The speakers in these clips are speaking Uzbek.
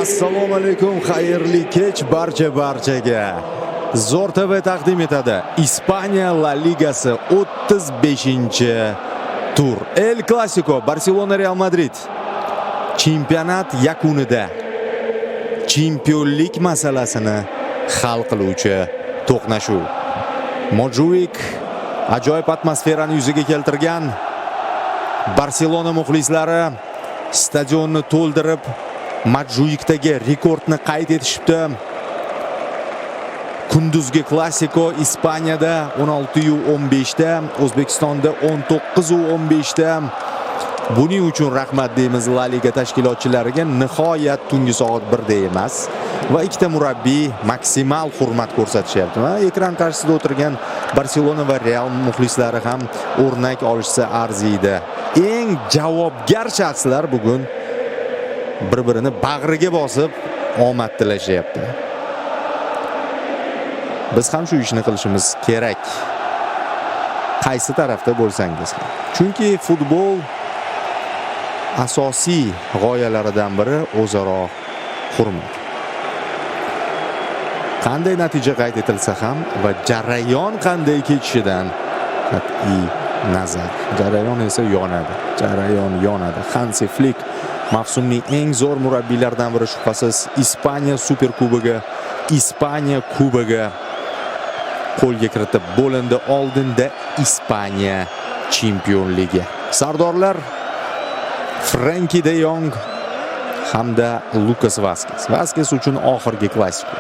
Assalomu alaykum, xayrli kech barchaga. Zo'r TV taqdim etadi. Ispaniya La Ligasi 35-tur. El Clasico, Barselona Real Madrid. Chempionat yakunida chempionlik masalasini hal qiluvchi to'qnashuv. Montjuic ajoyib atmosferani yuzaga keltirgan. Barselona muxlislari stadionni to'ldirib, Montjuicdagi rekordni qayd etishibdi. Kunduzgi Klasiko Ispaniyada 16:15 da, O'zbekistonda 19:15 da. Buning uchun rahmat deymiz La Liga tashkilotchilariga. Nihoyat tungi soat 1 da emas va ikkita murabbiy maksimal hurmat ko'rsatishyapti. Mana, ekran qarshisida o'tirgan Barselona va Real muxlislari ham o'rnak olishsa arziydi. Eng javobgar shaxslar bugun bir-birini bag'riga bosib omad tilashyapti. Biz ham shu ishni qilishimiz kerak. Qaysi tarafda bo'lsangiz ham. Chunki futbol asosiy g'oyalaridan biri o'zaro hurmat. Qanday natija qayd etilsa ham va jarayon qanday kechishidan qat'iy nazar. Jarayon esa yonadi. Jarayon yonadi. Hansi Flik mavsumning eng zo'r murabbiylaridan biri shubhasiz. Ispaniya Superkubogi, Ispaniya Kubogi qo'lga kiritib bo'lindi. Oldinda Ispaniya chempionligi. Sardorlar Frenki de Yong hamda Lukas Vaskes. Vaskes uchun oxirgi Klasiko.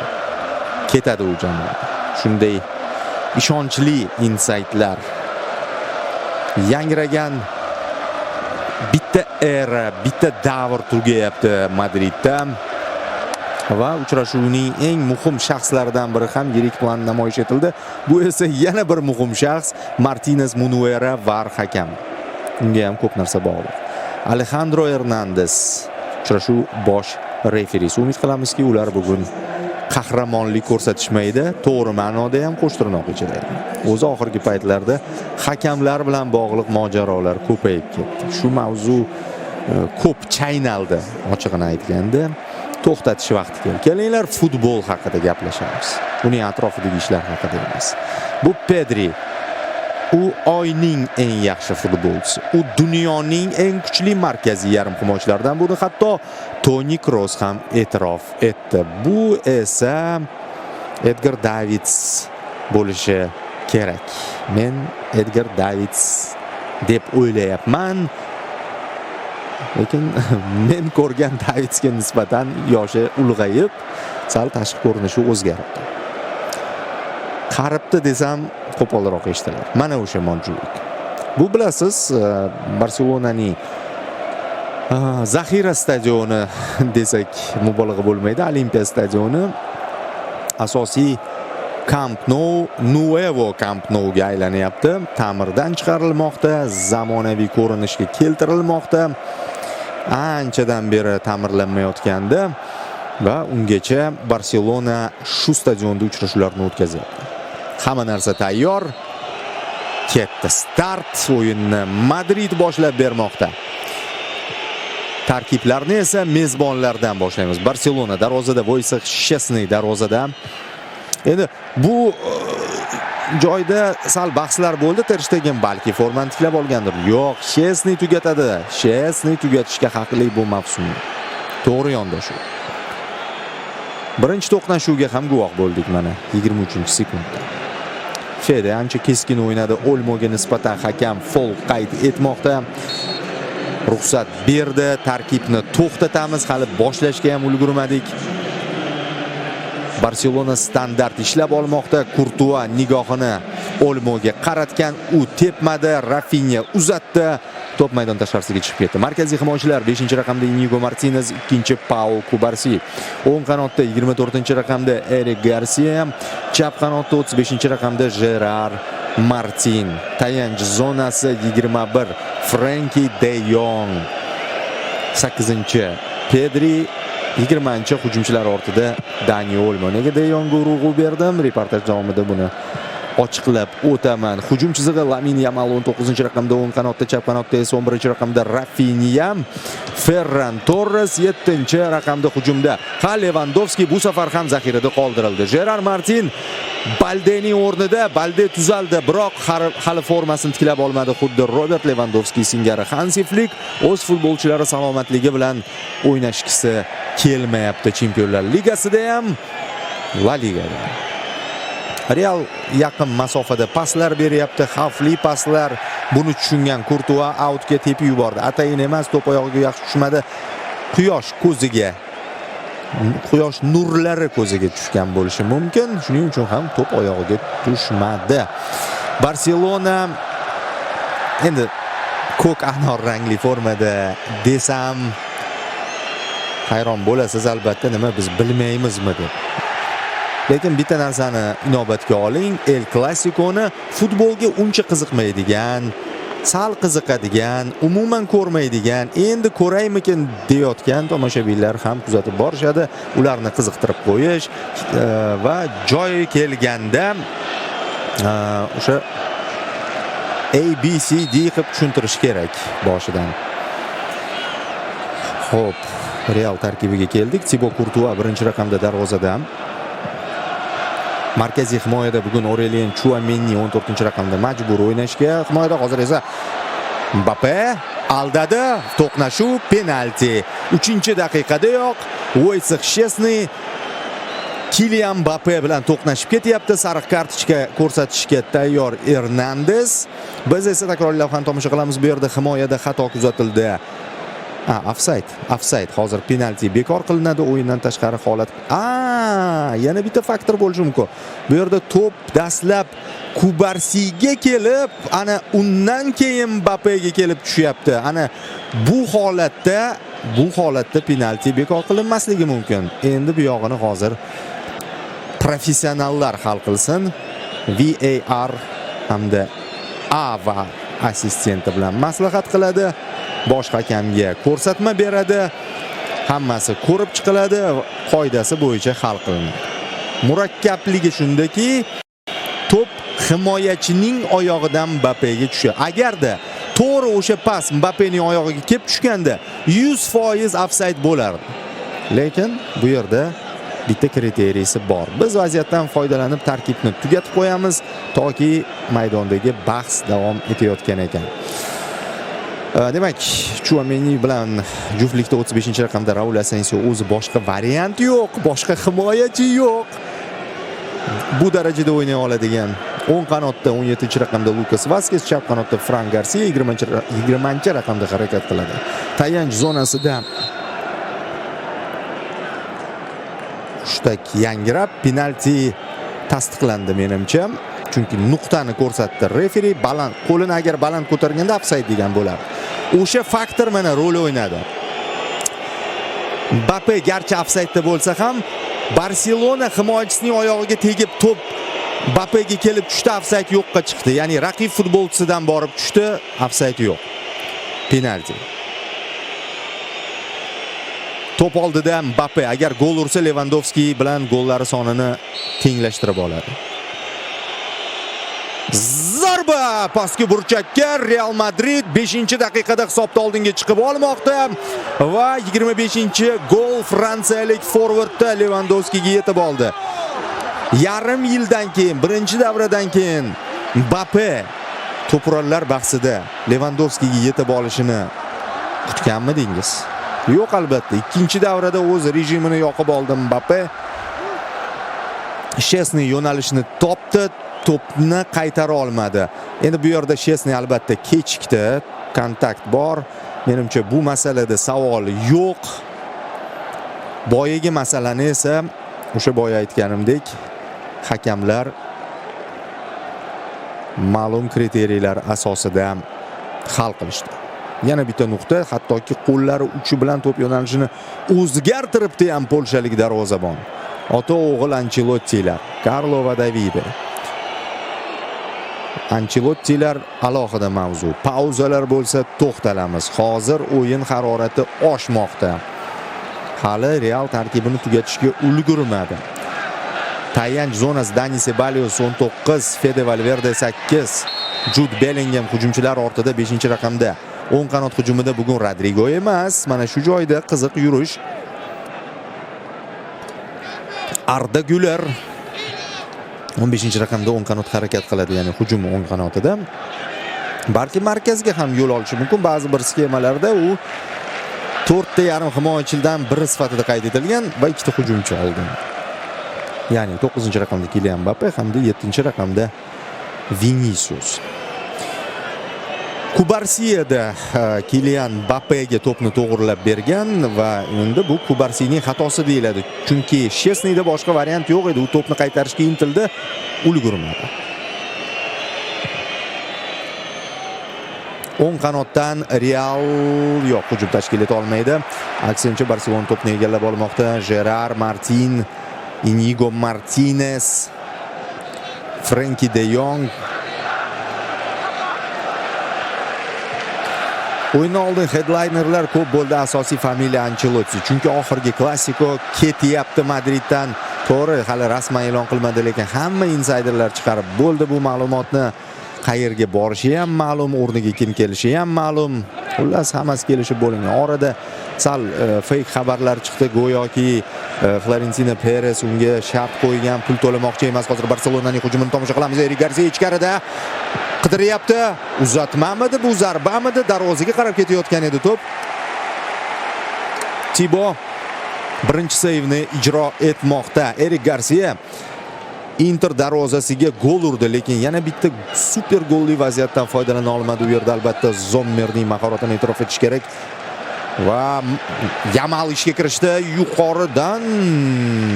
Ketadi u jamoa. Shunday ishonchli insaytlar yangragan. Bitta era, bitta davr tugayapti Madridda va uchrashuvning eng muhim shaxslaridan biri ham yirik plan namoyish etildi. Bu esa yana bir muhim shaxs Martinez Munuera, VAR hakam. Unga ham ko'p narsa bog'liq. Alejandro Hernandez uchrashuv bosh referisi. Umid qilamizki, ular bugun qahramonlik ko'rsatishmaydi. To'g'ri ma'noda ham, qo'shtirnoq ichida ham. O'zi oxirgi paytlarda hakamlar bilan bog'liq mojarolar ko'payib ketdi. Shu mavzu ko'p chaynaldi, ochig'ini aytganda. To'xtatish vaqti keldi. Kelinglar, futbol haqida gaplashamiz. Uning atrofidagi ishlar haqida emas. Bu Pedri. U oyning eng yaxshi futbolchisi. U dunyoning eng kuchli markaziy yarim himoyachilaridan. Buni hatto Toni Kroos ham e'tirof etdi. Bu esa Edgar Davids bo'lishi kerak. Men Edgar Davids deb o'ylayapman. Lekin men ko'rgan Davidsga nisbatan yoshi ulg'ayib, sal tashqi ko'rinishi o'zgaribdi. Qaribdi desam, qo'polroq eshitiladi. Mana o'sha Montjuic. Bu, bilasiz, Barselonaning zaxira stadioni desak mubolag'a bo'lmaydi. Olimpiya stadioni asosiy Camp Nou, Nuevo Camp Nouga aylanyapti. Ta'mirdan chiqarilmoqda, zamonaviy ko'rinishga keltirilmoqda. Anchadan beri ta'mirlanmayotgandi va ungacha Barselona shu stadionda uchrashuvlarni o'tkazyapti. Hamma narsa tayyor. Ketdi start, o'yinni Madrid boshlab bermoqda. Tarkiblarni esa mezbonlardan boshlaymiz. Barselona darvozada Voysix Shchesny darvozada. Endi bu joyda sal bahslar bo'ldi. Ter Shtegen balki formani tiklab olgandir. Yo'q, Shchesny tugatadi. Shchesny tugatishga haqli bu mavsumni. To'g'ri yondashuv. Birinchi to'qnashuvga ham guvoh bo'ldik mana 23-sekundda. Fede ancha keskin o'ynadi. Olmoga nisbatan hakam fol qayd etmoqda. Ruxsat berdi. Tarkibni to'xtatamiz. Hali boshlashga ham ulgurmadik. Barselona standart ishlab olmoqda. Kurtua nigohini Olmoga qaratgan, u tepmadi. Rafinya uzatdi. To'p maydon tashqarisiga chiqib ketdi. Markaziy himoyachilar: 5-raqamda Inigo Martinez, 2 Pau Kubarsi. O'ng qanotda 24-raqamda Erik Garcia, chap qanotda 35-raqamda Jerar Martin. Tayanch zonasi: 21 Frenki de Yong. 8 Pedri, 20 hujumchilar ortida Dani Olmo. Nega De Yongga urg'u berdim? Reportaj davomida buni ochiqlab o'taman. Hujum chizig'i Lamin Yamal 19-raqamda, o'ng qanotda, chap qanotda esa 11-raqamda Rafinha, Ferran Torres 7-raqamda hujumda. Ha, Levandovski bu safar ham zaxirada qoldirildi. Jerar Martin Baldening o'rnida. Balde tuzaldi, biroq hali formasini tiklab olmadi. Xuddi Robert Levandovski singari Hansi Flik o'z futbolchilari salomatligi bilan o'ynashgisi kelmayapti Chempionlar Ligasida ham, La Ligada. Real yaqin masofada paslar beryapti, xavfli paslar. Buni tushungan Kurtua autga tepib yubordi. Atayin emas, to'p oyog'iga yaxshi tushmadi. Quyosh ko'ziga, quyosh nurlari ko'ziga tushgan bo'lishi mumkin. Shuning uchun ham to'p oyog'iga tushmadi. Barselona endi ko'k anor rangli formada desam, hayron bo'lasiz albatta, nima, biz bilmaymizmi deb. Lekin bitta narsani inobatga oling, El Clasico'ni futbolga uncha qiziqmaydigan, sal qiziqadigan, umuman ko'rmaydigan, endi ko'raymikin deyotgan tomoshabinlar ham kuzatib borishadi. Ularni qiziqtirib qo'yish va joyi kelganda o'sha A, B, C, D qilib tushuntirish kerak boshidan. Xo'p, Real tarkibiga keldik. Tibo Kurtua birinchi raqamda darvozada. Markaziy himoyada bugun Aurelien Chuameni 14-raqamda majbur o'ynashga. Himoyada hozir esa Mbappe aldadi. To'qnashuv, penalti. 3-daqiqadayoq Voysix Chesney Kilian Mbappe bilan to'qnashib ketyapti. Sariq kartochka ko'rsatishga tayyor Hernandez. Biz esa takroriy lavhani tomosha qilamiz. Bu yerda himoyada xato kuzatildi. Ha, ofsayd, ofsayd. Hozir penalti bekor qilinadi, o'yindan tashqari holat. A, yana bitta faktor bo'lishi mumkin. Bu yerda to'p dastlab Kubarsiga kelib, ana undan keyin Mbappega kelib tushyapti. Ana bu holatda penalti bekor qilinmasligi mumkin. Endi bu yog'ini hozir professionallar hal qilsin. VAR hamda AVA assistenti bilan maslahat qiladi. Bosh hakamga ko'rsatma beradi. Hammasi ko'rib chiqiladi, qoidasi bo'yicha hal qilinadi. Murakkabligi shundaki, to'p himoyachining oyog'idan Mbappega tushadi. Agarda to'g'ri o'sha pas Mbappening oyog'iga kelib tushganda 100% ofsayd bo'lardi. Lekin bu yerda bitta kriteriysi bor. Biz vaziyatdan foydalanib tarkibni tugatib qo'yamiz, toki maydondagi bahs davom etayotgan ekan. Demak, Chuameni bilan juftlikda 35-raqamda Raul Asensio, o'zi boshqa variant yo'q, boshqa himoyachi yo'q. Bu darajada o'ynay oladigan. O'ng qanotda 17-raqamda Lukas Vaskes, chap qanotda Fran Garcia 20 raqamda harakat qiladi. Tayanch zonasida hushtak yangrab, penalti tasdiqlandi menimcha. Chunki nuqtani ko'rsatdi referi, baland qo'lini agar baland ko'targanda ofsayd degan bo'lardi. O'sha faktor mana rol o'ynadi. Mbappe garchi ofsaydda bo'lsa ham, Barselona himoyachisining oyog'iga tegib to'p Mbappega kelib tushdi, ofsayd yo'qqa chiqdi. Ya'ni raqib futbolchisidan borib tushdi, ofsayd yo'q. Penalti. To'p oldida Mbappe, agar gol ursa, Levandovski bilan gollari sonini tenglashtirib oladi. Zarba pastki burchakka. Real Madrid 5-daqiqada hisobda oldinga chiqib olmoqda va 25-gol fransiyalik forvardda Levandovskiga yetib oldi. Yarim yildan keyin, birinchi davradan keyin Mbappe to'purarlar bahsida Levandovskiga yetib olishini kutganmidingiz? Yo'q, albatta. Ikkinchi davrada o'z rejimini yoqib oldi Mbappe. Shesni yo'nalishini topdi, to'pni qaytara olmadi. Endi bu yerda Shesni albatta kechikdi, kontakt bor. Menimcha, bu masalada savol yo'q. Boyagi masalani esa o'sha boya aytganimdek, hakamlar ma'lum kriteriyalar asosida hal qilishdi. Yana bitta nuqta, hattoki qo'llari uchi bilan to'p yo'nalishini o'zgartiribdi ham polshalik darvozabon. Ota o'g'il Anchelottilar, Karlo va Davide. Anchelottilar alohida mavzu. Pauzalar bo'lsa, to'xtalamiz. Hozir o'yin harorati oshmoqda. Hali Real tarkibini tugatishga ulgurmadi. Tayanch zonasi Dani Ceballos 19, Fede Valverde 8, Jude Bellingham hujumchilar ortida 5-raqamda. O'ng qanot hujumida bugun Rodrigo emas. Mana shu joyda qiziq yurish. Arda Güler 15-raqamda o'ng qanot harakat qiladi, ya'ni hujum o'ng qanotida. Balki markazga ham yo'l olishi mumkin. Ba'zi bir sxemalarda u 4.5 himoyachidan biri sifatida qayd etilgan va ikkita hujumchi oldin. Ya'ni 9-raqamda Kylian Mbappe hamda 7-raqamda Vinicius. Kubarsiyada Kylian Mbappega to'pni to'g'rilab bergan va endi bu Kubarsining xatosi deyiladi. Chunki Chesneyda boshqa variant yo'q edi. U to'pni qaytarishga intildi, ulgurmadi. O'ng qanotdan Real yo'q, hujum tashkil eta olmaydi. Aksincha Barselona to'pni egallab olmoqda. Gerard Martin, Inigo Martinez, Frenkie de Jong. O'yindan oldin headlinerlar ko'p bo'ldi, asosiy familiya Ancelotti. Chunki oxirgi Klasiko ketyapti Madriddan. To'g'ri, hali rasman e'lon qilmadi, lekin hamma insayderlar chiqarib bo'ldi bu ma'lumotni. Qayerga borishi ham ma'lum, o'rniga kim kelishi ham ma'lum. Xullas, hammasi kelishib bo'lingan. Orada sal fake xabarlar chiqdi, go'yoki Florentino Perez unga shart qo'ygan, pul to'lamoqchi emas. Hozir Barselonaning hujumini tomosha qilamiz. Eric Garcia ichkarida qidiryapti. Uzatmamidi bu, zarbamidi? Darvozaga qarab ketayotgan edi to'p. Tibo birinchi seyvni ijro etmoqda. Eric Garcia Inter darvozasiga gol urdi, lekin yana bitta super golli vaziyatdan foydalana olmadi. U yerda albatta Zommerning mahoratini e'tirof etish kerak. Va Yamal ishga kirishdi yuqoridan.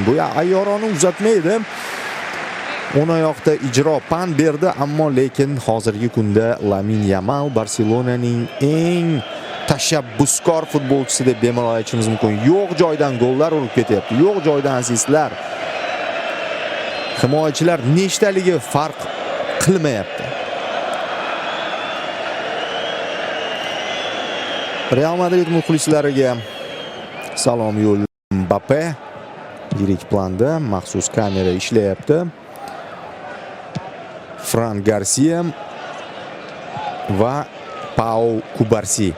Bu ayyoroni uzatmaydi. O'ng oyoqda ijro pan berdi, ammo lekin hozirgi kunda Lamin Yamal Barselonaning eng tashabbuskor futbolchisi deb bemalol aytishimiz mumkin. Yo'q joydan gollar urib ketyapti, yo'q joydan asistlar. Himoyachilar nechtaligi farq qilmayapti. Real Madrid muxlislariga salom yo'l. Mbappe yirik planda maxsus kamera ishlayapti. Fran Garcia va Pau Kubarsi.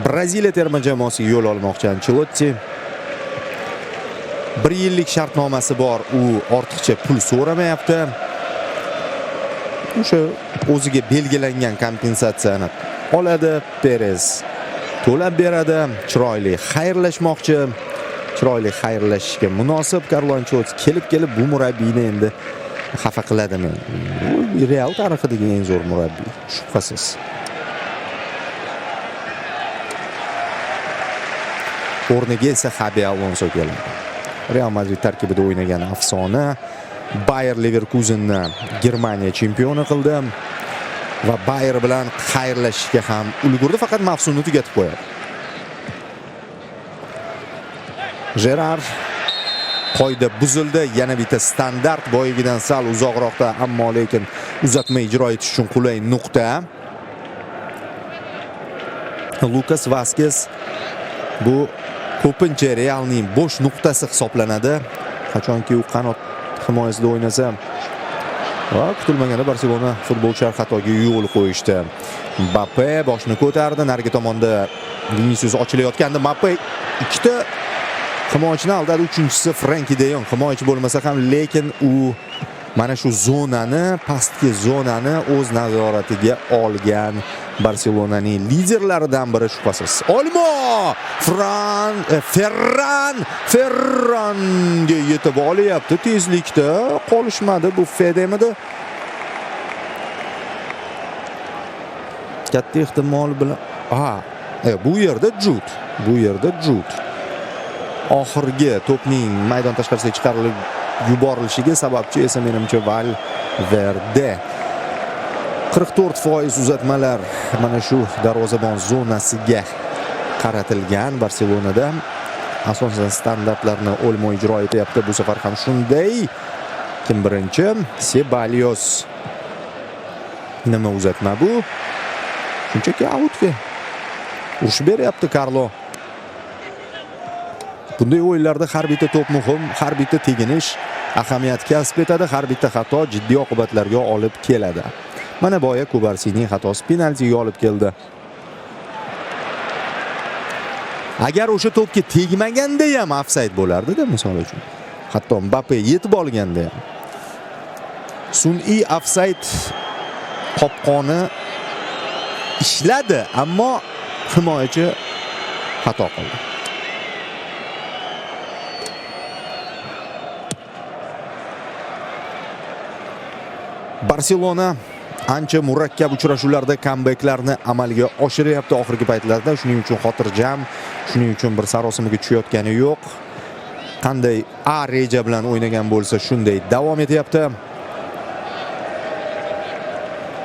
Braziliya terma jamoasiga yo'l olmoqchi Ancelotti. 1 yillik shartnomasi bor, u ortiqcha pul so'ramayapti. O'sha o'ziga belgilangan kompensatsiyani oladi. Perez to'lab beradi. Chiroyli xayrlashmoqchi. Chiroyli xayrlashishga munosib Karlo Ancelotti kelib-kelib bu murabbiyni endi xafa qiladimi? U Real tarixidagi eng zo'r murabbiy, shubhasiz. O'rniga esa Xabi Alonso keladi. Real Madrid tarkibida o'ynagan afsona Bayer Leverkusenni Germaniya chempioni qildi va Bayer bilan xayrlashishga ham ulgurdi, faqat mavsumni tugatib qo'yadi. Gerard, qoida buzildi, yana bitta standart boyagidan sal uzoqroqda, ammo lekin uzatma ijro etish uchun qulay nuqta. Lucas Vazquez bu ko'pincha Realning bo'sh nuqtasi hisoblanadi. Qachonki u qanot himoyasida o'ynasa va kutilmaganda Barselona futbolchilar xatoga yo'l qo'yishdi. Mbappe boshini ko'tardi, narigi tomonda Vinicius ochilayotgandi. Mbappe ikkita himoyachini aldadi, uchinchisi Frenkie de Jong. Himoyachi bo'lmasa ham, lekin u mana shu zonani, pastki zonani o'z nazoratiga olgan Barselonaning liderlaridan biri shubhasiz. Olmo! Ferran Ferranga yetib olyapti tezlikda. Qolishmadi, bu Fedemidi? Katta ehtimol bilan, bu yerda Jude, bu yerda Jude. Oxirgi to'pning maydon tashqarisiga chiqarilib yuborilishiga sababchi esa menimcha Valverde. 44% uzatmalar mana shu darvozabon zonasiga qaratilgan Barselonada. Asosan standartlarni Olmo ijro etyapti. Bu safar ham shunday. Kim birinchi? Ceballos. Nima uzatma bu? Shunchaki outga. Urishib beryapti Karlo. Bunday o'yinlarda har bitta to'p muhim, har bitta teginish ahamiyat kasb etadi, har bitta xato jiddiy oqibatlarga olib keladi. Mana boya Kubarsining xatosi penaltiga olib keldi. Agar o'sha to'pga tegmaganda ham ofsayd bo'lardi-da, misol uchun. Hatto Mbappe yetib olganda ham. Sun'iy ofsayd qopqoni ishladi, ammo himoyachi xato qildi. Barselona ancha murakkab uchrashuvlarda comebacklarni amalga oshiryapti oxirgi paytlarda. Shuning uchun xotirjam, shuning uchun bir sarosimaga tushayotgani yo'q. Qanday A reja bilan o'ynagan bo'lsa, shunday davom etyapti.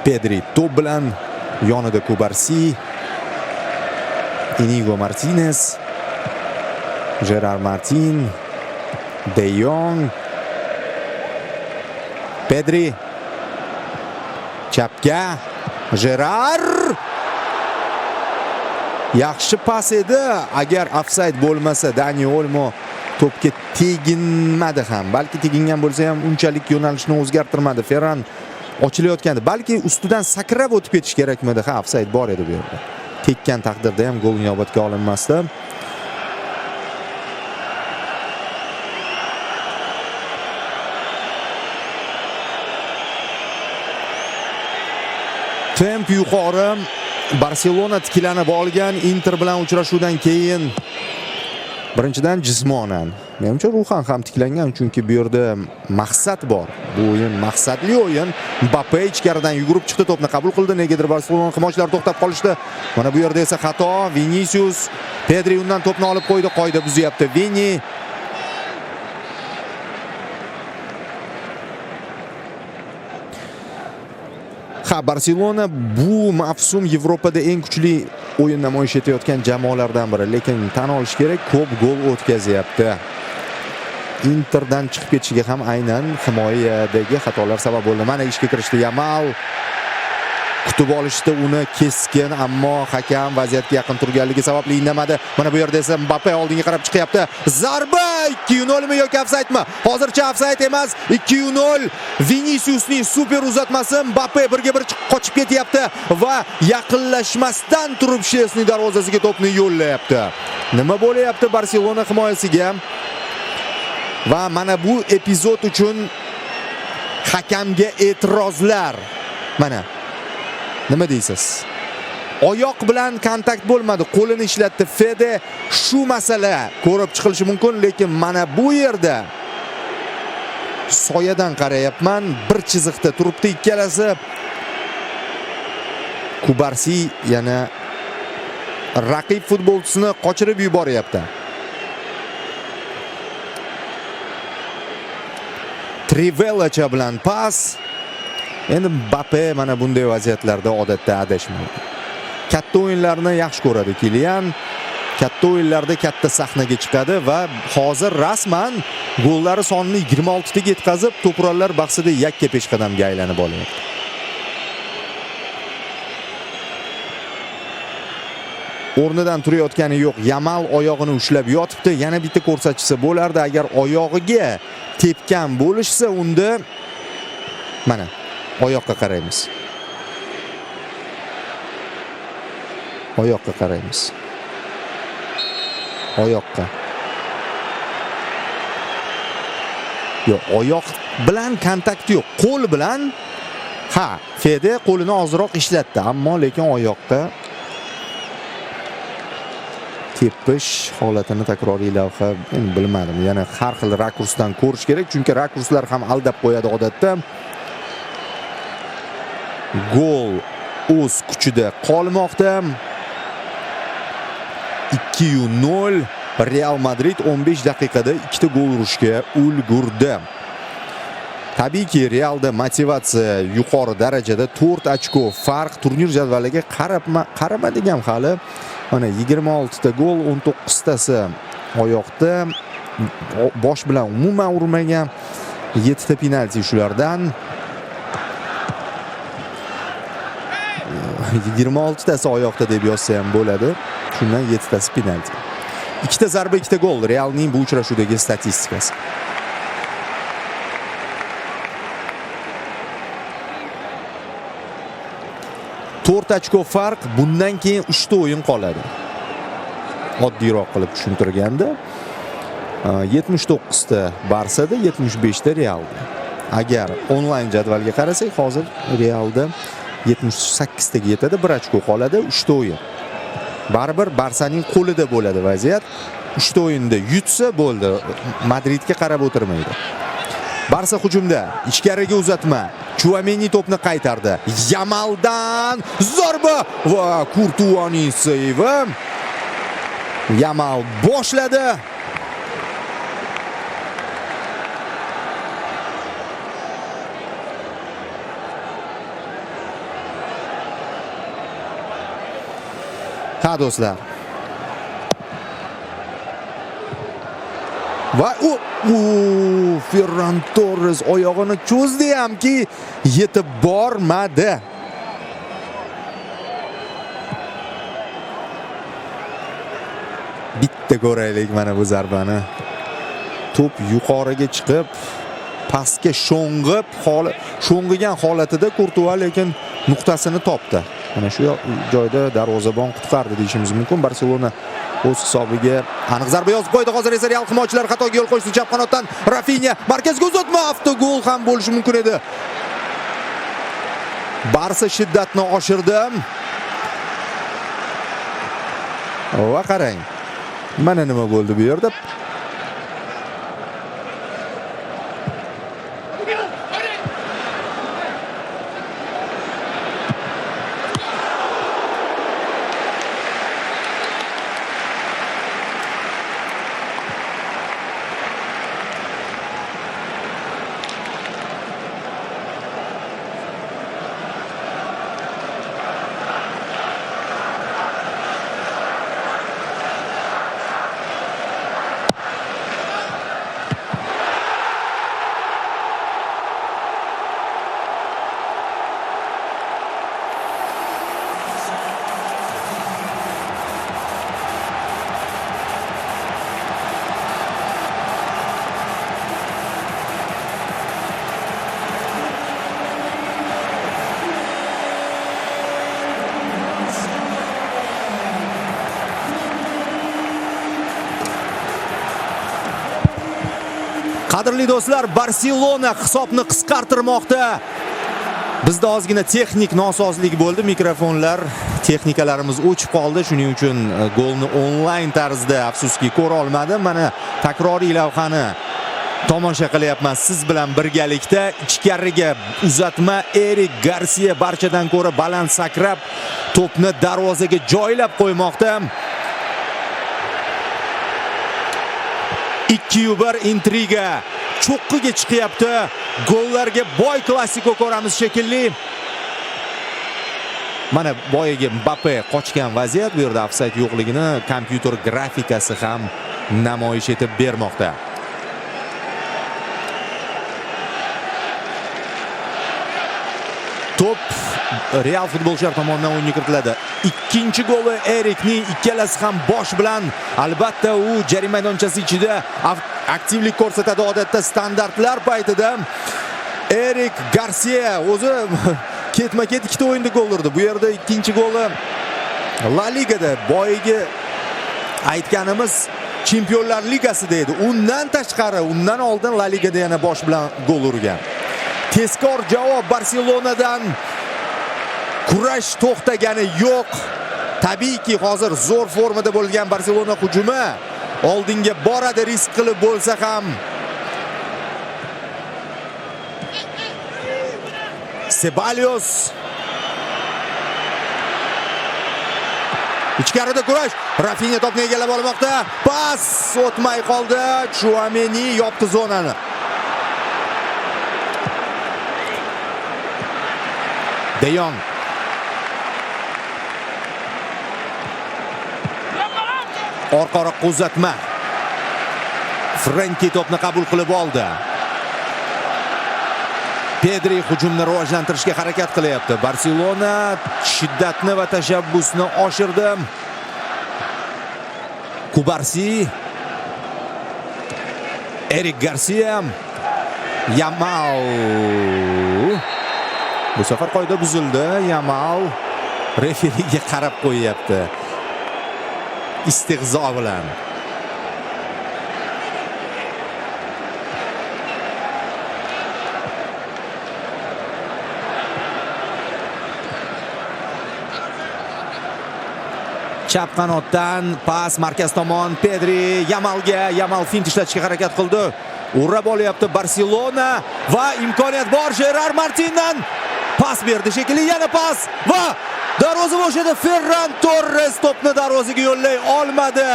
Pedri to'p bilan, yonida Kubarsi, Inigo Martinez, Gerard Martin, De Jong, Pedri chapga, Gerard. Yaxshi pas edi. Agar ofsayd bo'lmasa, Dani Olmo to'pga teginmadi ham. Balki tegingan bo'lsa ham unchalik yo'nalishni o'zgartirmadi. Ferran ochilayotgandi. Balki ustidan sakrab o'tib ketish kerakmidi? Ha, ofsayd bor edi bu yerda. Tekkan taqdirda ham gol inobatga olinmasdi. Temp yuqori. Barselona tiklanib olgan Inter bilan uchrashuvdan keyin birinchidan jismonan, menimcha ruhan ham tiklangan, chunki bu yerda maqsad bor. Bu o'yin maqsadli o'yin. Mbappe ichkaridan yugurib chiqdi, to'pni qabul qildi. Negadir Barselona himoyachilari to'xtab qolishdi. Mana bu yerda esa xato. Vinicius, Pedri undan to'pni olib qo'ydi, qoida buzyapti Vini. Ha, Barselona bu mavsum Yevropada eng kuchli o'yin namoyish etayotgan jamoalardan biri, lekin tan olish kerak, ko'p gol o'tkazyapti. Interdan chiqib ketishiga ham aynan himoyadagi xatolar sabab bo'ldi. Mana ishga kirishdi Yamal. Kutib olishdi uni keskin, ammo hakam vaziyatga yaqin turganligi sababli indamadi. Mana bu yerda esa Mbappe oldinga qarab chiqyapti. Zarba 2-0 mi yoki ofsaydmi? Hozircha ofsayd emas. 2-0. Viniciusning super uzatmasi, Mbappe birga bir qochib ketyapti va yaqinlashmasdan turib Shesni darvozasiga to'pni yo'llayapti. Nima bo'lyapti Barselona himoyasiga? Va mana bu epizod uchun hakamga e'tirozlar. Mana nima deysiz? Oyoq bilan kontakt bo'lmadi, qo'lini ishlatdi Fede. Shu masala ko'rib chiqilishi mumkin, lekin mana bu yerda soyadan qarayapman, bir chiziqda turibdi ikkalasi. Kubarsi yana raqib futbolchisini qochirib yuboryapti. Trivelacha bilan pas. Endi Mbappe mana bunday vaziyatlarda odatda adashmaydi. Katta o'yinlarni yaxshi ko'radi Kilian. Katta o'yinlarda katta sahnaga chiqadi va hozir rasman gollari sonini 26 taga yetkazib, to'purarlar bahsida yakka peshqadamga aylanib olyapti. O'rnidan turayotgani yo'q. Yamal oyog'ini ushlab yotibdi. Yana bitta ko'rsatchisi bo'lardi. Agar oyog'iga tepgan bo'lishsa, unda mana oyoqqa qaraymiz. Oyoqqa qaraymiz. Oyoqqa. Yo'q, oyoq bilan kontakt yo'q. Qo'l bilan, ha, Fede qo'lini ozroq ishlatdi, ammo lekin oyoqqa tepish holatini takroriy lavha endi bilmadim. Yana har xil rakursdan ko'rish kerak, chunki rakurslar ham aldab qo'yadi odatda. Gol o'z kuchida qolmoqda. 2-0. Real Madrid 15 daqiqada ikkita gol urishga ulgurdi. Tabiiyki, Realda motivatsiya yuqori darajada, 4 ochko farq. Turnir jadvaliga qaramadik ham hali. Mana 26 ta gol, 19 tasi oyoqda, bosh bilan umuman urmagan, 7 ta penalti shulardan. 26 tasi oyoqda deb yozsa ham bo'ladi. Shundan 7 tasi penalti. 2 ta zarba, 2 ta gol Realning bu uchrashuvdagi statistikasi. 4 ochko farq, bundan keyin 3 ta o'yin qoladi. Oddiyroq qilib tushuntirganda, 79 ta Barsada, 75 ta Realda. Agar onlayn jadvalga qarasak, hozir Realda 78 taga yetadi, 1 ochko qoladi, 3 ta o'yin. Baribir Barsaning qo'lida bo'ladi vaziyat. 3 ta o'yinda yutsa bo'ldi, Madridga qarab o'tirmaydi. Barsa hujumda, ichkariga uzatma. Tchouameni to'pni qaytardi. Yamaldan zarba va Kurtuaning seyvi. Yamal boshladi. Ha do'stlar. Va u Ferran Torres oyog'ini cho'zdi hamki yetib bormadi. Bitta ko'raylik mana bu zarbani. To'p yuqoriga chiqib, pastga sho'ng'ib, sho'ng'igan holatida Kurtua lekin nuqtasini topdi. Mana shu joyda darvozabon qutqardi deyishimiz mumkin. Barselona o'z hisobiga aniq zarba yozib qo'ydi. Hozir esa Real himoyachilari xatoga yo'l qo'yishdi. Chap qanotdan Rafinha markazga uzatma, avtogol ham bo'lishi mumkin edi. Barsa shiddatni oshirdi. Va qarang. Mana nima bo'ldi bu yerda. Qadrli do'stlar, Barselona hisobni qisqartirmoqda. Bizda ozgina texnik nosozlik bo'ldi, mikrofonlar, texnikalarimiz o'chib qoldi. Shuning uchun golni onlayn tarzda afsuski ko'ra olmadim. Mana takroriy lavhani tomosha qilyapman siz bilan birgalikda. Ichkariga uzatma, Erik Garcia barchadan ko'ra baland sakrab to'pni darvozaga joylab qo'ymoqda. 2-1 intriga cho'qqiga chiqyapti. Gollarga boy klassiko ko'ramiz shekilli. Mana boyagi Mbappe qochgan vaziyat, bu yerda ofsayd yo'qligini kompyuter grafikasi ham namoyish etib bermoqda. To'p Real futbolchilar tomonidan o'yinga kiritiladi. Ikkinchi goli Erikning, ikkalasi ham bosh bilan. Albatta u jarima maydonchasi ichida aktivlik ko'rsatadi odatda standartlar paytida. Erik Garcia o'zi ketma-ket ikkita o'yinda gol urdi. Bu yerda ikkinchi goli La Ligada, boyagi aytganimiz Chempionlar Ligasida edi. Undan tashqari, undan oldin La Ligada yana bosh bilan gol urgan. Tezkor javob Barselonadan. Kurash to'xtagani yo'q. Tabiiyki hozir zo'r formada bo'lgan Barselona hujumi oldinga boradi, risk qilib bo'lsa ham. Ceballos. Ichkarida kurash. Rafinha to'pni egallab olmoqda. Pas o'tmay qoldi. Tchouameni yopdi zonani. De Jong. Orqaroqqa uzatma. Frenkie to'pni qabul qilib oldi. Pedri hujumni rivojlantirishga harakat qilyapti. Barselona shiddatni va tashabbusni oshirdi. Kubarsi, Erik Garcia, Yamal. Bu safar qoida buzildi. Yamal referiga qarab qo'yyapti. Istehzo bilan. Chap qanotdan pas markaz tomon Pedri Yamalga, Yamal fint ishlatishga harakat qildi. Urab olyapti Barselona va imkoniyat bor Jerar Martindan. Pas berdi shekilli, yana pas va darvoza bo'shadi. Ferran Torres to'pni darvozaga yo'llay olmadi.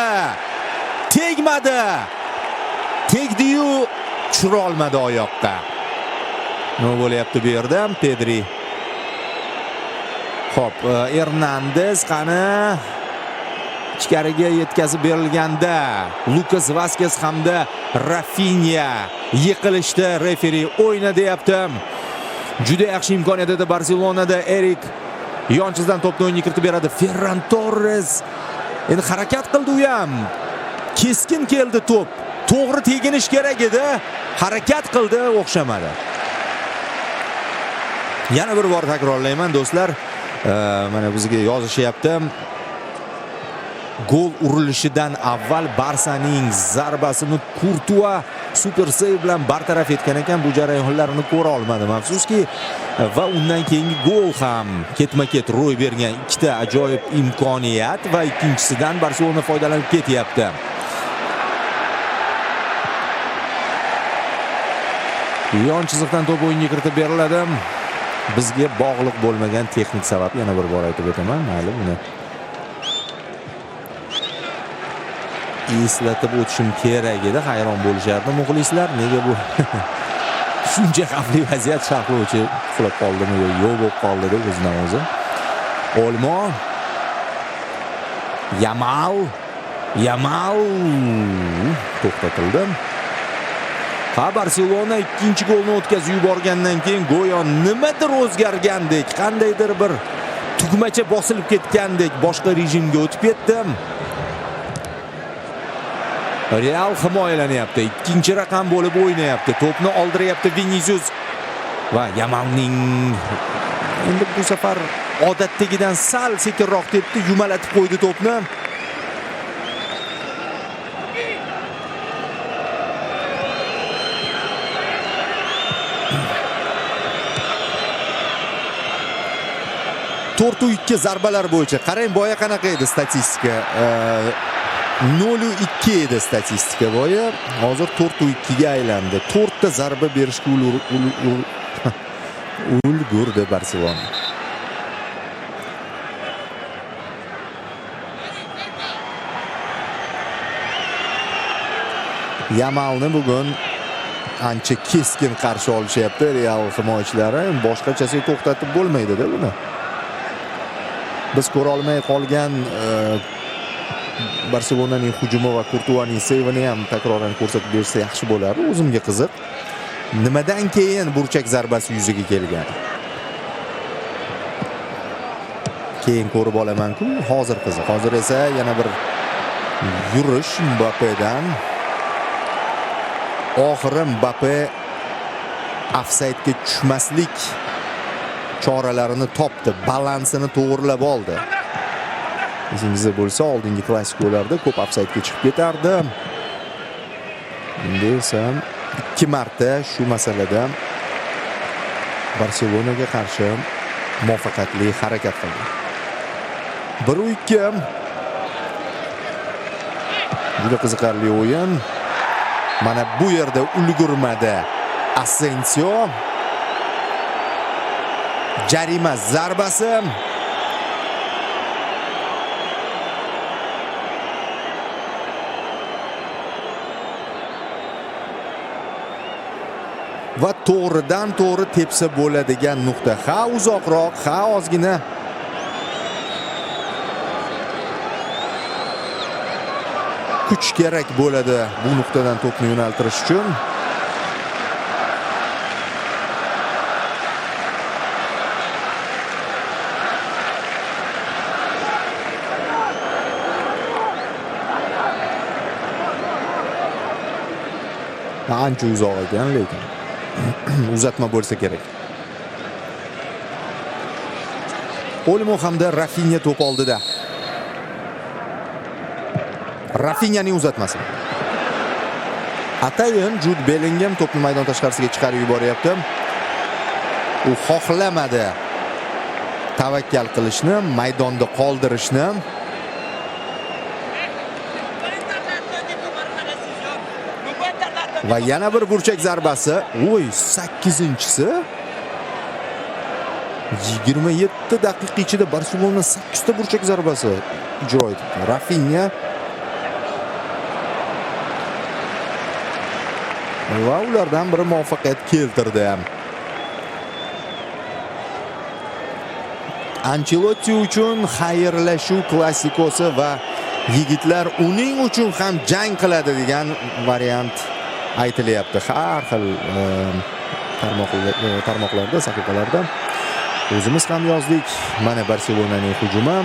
Tegmadi. Tegdi-yu tushira olmadi oyoqqa. Nima bo'lyapti bu yerda? Pedri. Xo'p, Hernandez qani ichkariga yetkazib berilganda Lukas Vaskes hamda Rafinha yiqilishdi. Referi o'yna deyapti. Juda yaxshi imkoniyat edi Barselonada. Erik yonchizdan to'pni o'yinga kiritib beradi. Ferran Torres endi harakat qildi u ham. Keskin keldi to'p. To'g'ri teginish kerak edi. Harakat qildi, o'xshamadi. Yana bir bor takrorlayman do'stlar. Mana bizga yozishyapti. Gol urilishidan avval Barsaning zarbasini Kurtua super seyv bilan bartaraf etgan ekan. Bu jarayonlarni ko'ra olmadim afsuski. Va undan keyingi gol ham ketma-ket ro'y bergan ikkita ajoyib imkoniyat va ikkinchisidan Barselona foydalanib ketyapti. Yon chiziqdan to'p o'yinga kiritib beriladi. Bizga bog'liq bo'lmagan texnik sabab, yana bir bor aytib o'taman, mayli buni eslatib o'tishim kerak edi. Hayron bo'lishardi muxlislar, nega bu shuncha xavfli vaziyat, sharhlovchi uxlab qoldimi yo yo'q bo'lib qoldi deb o'zidan o'zi. Olmo, Yamal, Yamal to'xtatildi. Ha, Barselona ikkinchi golni o'tkazib yuborgandan keyin go'yo nimadir o'zgargandek, qandaydir bir tugmacha bosilib ketgandek boshqa rejimga o'tib ketdi. Real himoyalanyapti. Ikkinchi raqam bo'lib o'ynayapti. To'pni oldiryapti Vinicius va Yamalning endi bu safar odatdagidan sal sekinroq tepdi, yumalatib qo'ydi to'pni. 4-2 zarbalar bo'yicha. Qarang, boya qanaqa edi statistika? 0-2 edi statistika boya. Hozir 4-2 ga aylandi. 4 ta zarba berishga ulgurdi Barselona. Yamalni bugun ancha keskin qarshi olishyapti Real himoyachilari. Boshqachasiga to'xtatib bo'lmaydi-da buni. Biz ko'ra olmay qolgan Barselonaning hujumi va Kurtuaning seyvini ham takroran ko'rsatib bersa yaxshi bo'lardi. O'zimga qiziq. Nimadan keyin burchak zarbasi yuzaga kelgan? Keyin ko'rib olaman-ku, hozir qiziq. Hozir esa yana bir yurish Mbappedan. Oxiri Mbappe ofsaydga tushmaslik choralarini topdi, balansini to'g'rilab oldi. Esingizda bo'lsa, oldingi klassikolarda ko'p ofsaydga chiqib ketardi. Endi esa 2 marta shu masalada Barselonaga qarshi muvaffaqiyatli harakat qildi. 1-2. Juda qiziqarli o'yin. Mana bu yerda ulgurmadi Asensio. Jarima zarbasi. Va to'g'ridan to'g'ri tepsa bo'ladigan nuqta. Ha uzoqroq, ha ozgina kuch kerak bo'ladi bu nuqtadan to'pni yo'naltirish uchun. Ancha uzoq ekan, lekin uzatma bo'lsa kerak. Olmo hamda Rafinha to'p oldida. Rafinhaning uzatmasi. Atayin Jude Bellingham to'pni maydon tashqarisiga chiqarib yuboryapti. U xohlamadi tavakkal qilishni, maydonda qoldirishni. Va yana bir burchak zarbasi. Voy, 8-inchisi. 27 daqiqa ichida Barselona 8 ta burchak zarbasi ijro etdi. Rafinha va ulardan biri muvaffaqiyat keltirdi. Ancelotti uchun xayrlashuv klassikosi va yigitlar uning uchun ham jang qiladi degan variant aytilyapti. Har xil tarmoqlarda, sahifalarda o'zimiz ham yozdik. Mana Barselonaning hujumi,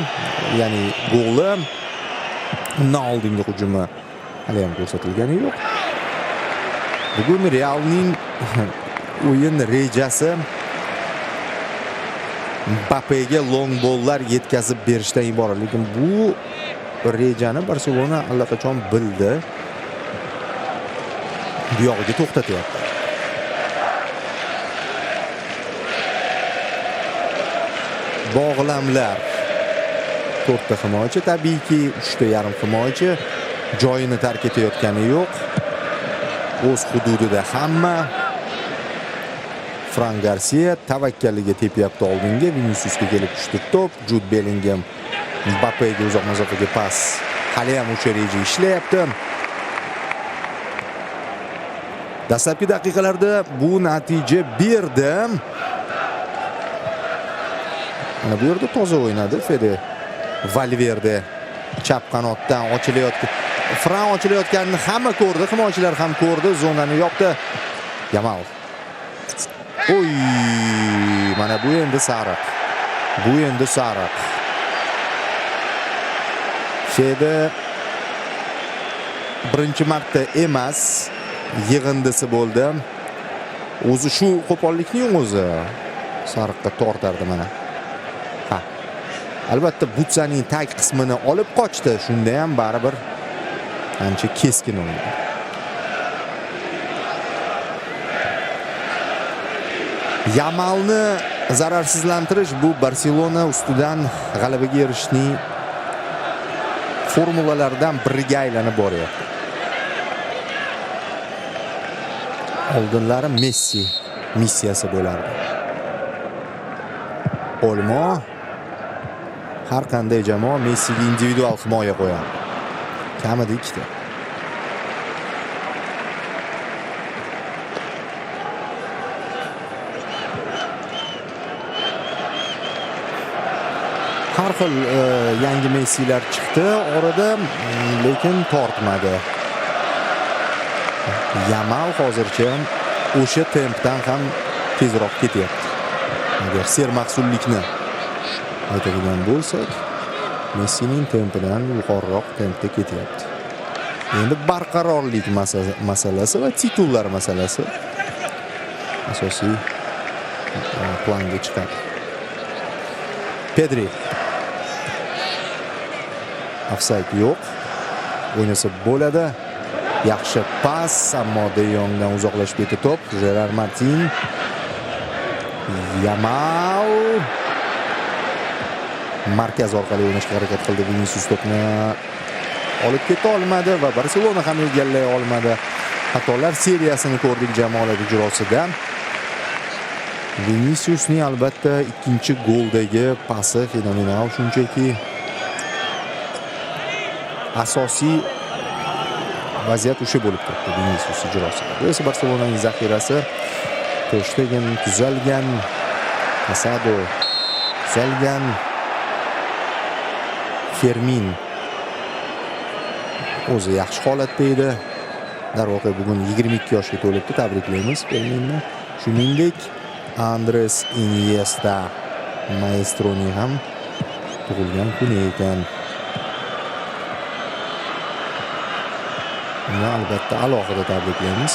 ya'ni goli, undan oldingi hujumi hali ham ko'rsatilgani yo'q. Bugun Realning o'yin rejasi Mbappega long bollar yetkazib berishdan iborat. Lekin bu rejani Barselona allaqachon bildi. Bu yog'iga to'xtatyapti. Bog'lamlar. 4 ta himoyachi, tabiiyki 3 ta yarim himoyachi joyini tark etayotgani yo'q. O'z hududida hamma. Fran Garcia tavakkaliga tepyapti oldinga. Viniciusga kelib tushdi to'p. Jude Bellingham Mbappega uzoq masofaga pas. Hali ham o'sha reja ishlayapti. Dastlabki daqiqalarda bu natija berdi. Mana bu yerda toza o'ynadi Fede Valverde. Chap qanotdan ochilayotgan Fran ochilayotganini hamma ko'rdi, himoyachilar ham ko'rdi, zonani yopdi. Yamal. Oy, mana bu endi sariq. Bu endi sariq. Fede birinchi marta emas, yig'indisi bo'ldi. O'zi shu qo'pollikning o'zi sariqqa tortardi mana. Ha. Albatta butsaning tag qismini olib qochdi, shunda ham baribir ancha keskin o'ynadi. Yamalni zararsizlantirish bu Barselona ustidan g'alabaga erishishning formulalaridan biriga aylanib boryapti. Oldinlari Messi missiyasi bo'lardi. Olmo har qanday jamoa Messiga individual himoya qo'yadi. Kamida ikkita. Har xil yangi Messilar chiqdi orada, lekin tortmadi. Yamal hozircha o'sha tempdan ham tezroq ketyapti. Agar sermahsullikni aytadigan bo'lsak, Messining tempidan yuqoriroq tempda ketyapti. Endi barqarorlik masalasi va titullar masalasi asosiy planga chiqadi. Pedri. Offside yo'q. O'ynasa bo'ladi. Yaxshi pas, ammo De Jongdan uzoqlashib ketdi to'p. Gerard Martin. Yamal. Markaz orqali o'ynashga harakat qildi. Vinicius to'pni olib keta olmadi va Barselona ham egallay olmadi. Xatolar seriyasini ko'rdik jamoalar ijrosida. Viniciusning albatta ikkinchi goldagi pasi fenomenal, shunchaki asosiy vaziyat o'sha bo'lib turibdi Vinicius ijrosida. Bu esa Barselonaning zaxirasi. Ter Stegen tuzalgan, Casado tuzalgan, Fermin o'zi yaxshi holatda edi. Darvoqe bugun 22 yoshga to'libdi, tabriklaymiz Ferminni. Shuningdek, Andres Iniesta maestroning ham tug'ilgan kuni ekan. Uni albatta alohida tabriklaymiz.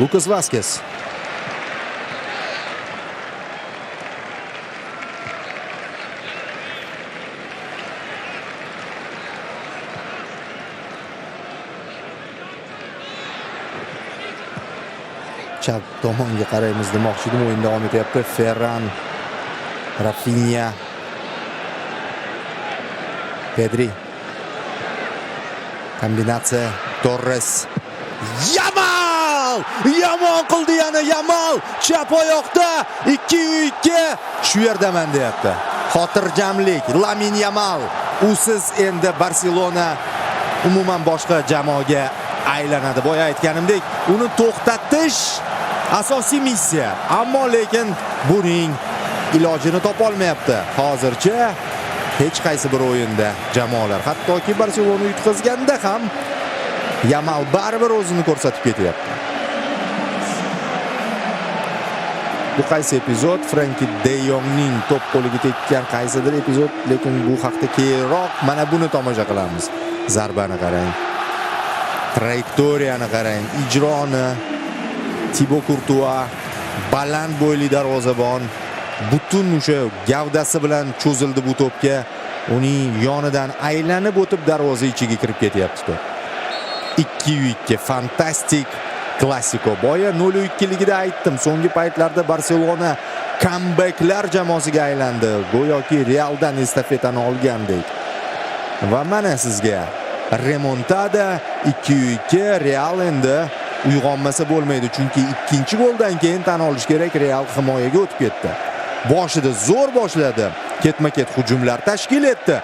Lukas Vaskes. Chap tomonga qaraymiz demoqchi edim. O'yin davom etyapti. Ferran, Rafinha, Pedri. Kombinatsiya Torres. Yamal! Yomon qildi yana Yamal. Chap oyoqda 2-2. Shu yerdaman deyapti. Xotirjamlik Lamin Yamal. Usiz endi Barselona umuman boshqa jamoaga aylanadi. Boya aytganimdek, uni to'xtatish asosiy missiya. Ammo lekin buning ilojini topa olmayapti. Hozircha hech qaysi bir o'yinda jamoalar, hattoki Barselona yutqazganda ham Yamal baribir o'zini ko'rsatib ketyapti. Bu qaysi epizod? Frenkie de Jongning to'p qo'liga tekkan qaysidir epizod, lekin bu haqda keyinroq mana buni tomosha qilamiz. Zarbani qarang. Trayektoriyani qarang, ijroni. Thibaut Courtois baland bo'yli darvozabon, butun o'sha gavdasi bilan cho'zildi bu to'pga. Uning yonidan aylanib o'tib darvoza ichiga kirib ketyapti to'p. 2-2 fantastik Klasiko. Boya 0-2ligida aytdim. So'nggi paytlarda Barselona comebacklar jamoasiga aylandi. Go'yoki Realdan estafetani olgandek. Va mana sizga remontada 2-2. Real endi uyg'onmasa bo'lmaydi, chunki ikkinchi goldan keyin tan olish kerak, Real himoyaga o'tib ketdi. Boshida zo'r boshladi. Ketma-ket hujumlar tashkil etdi.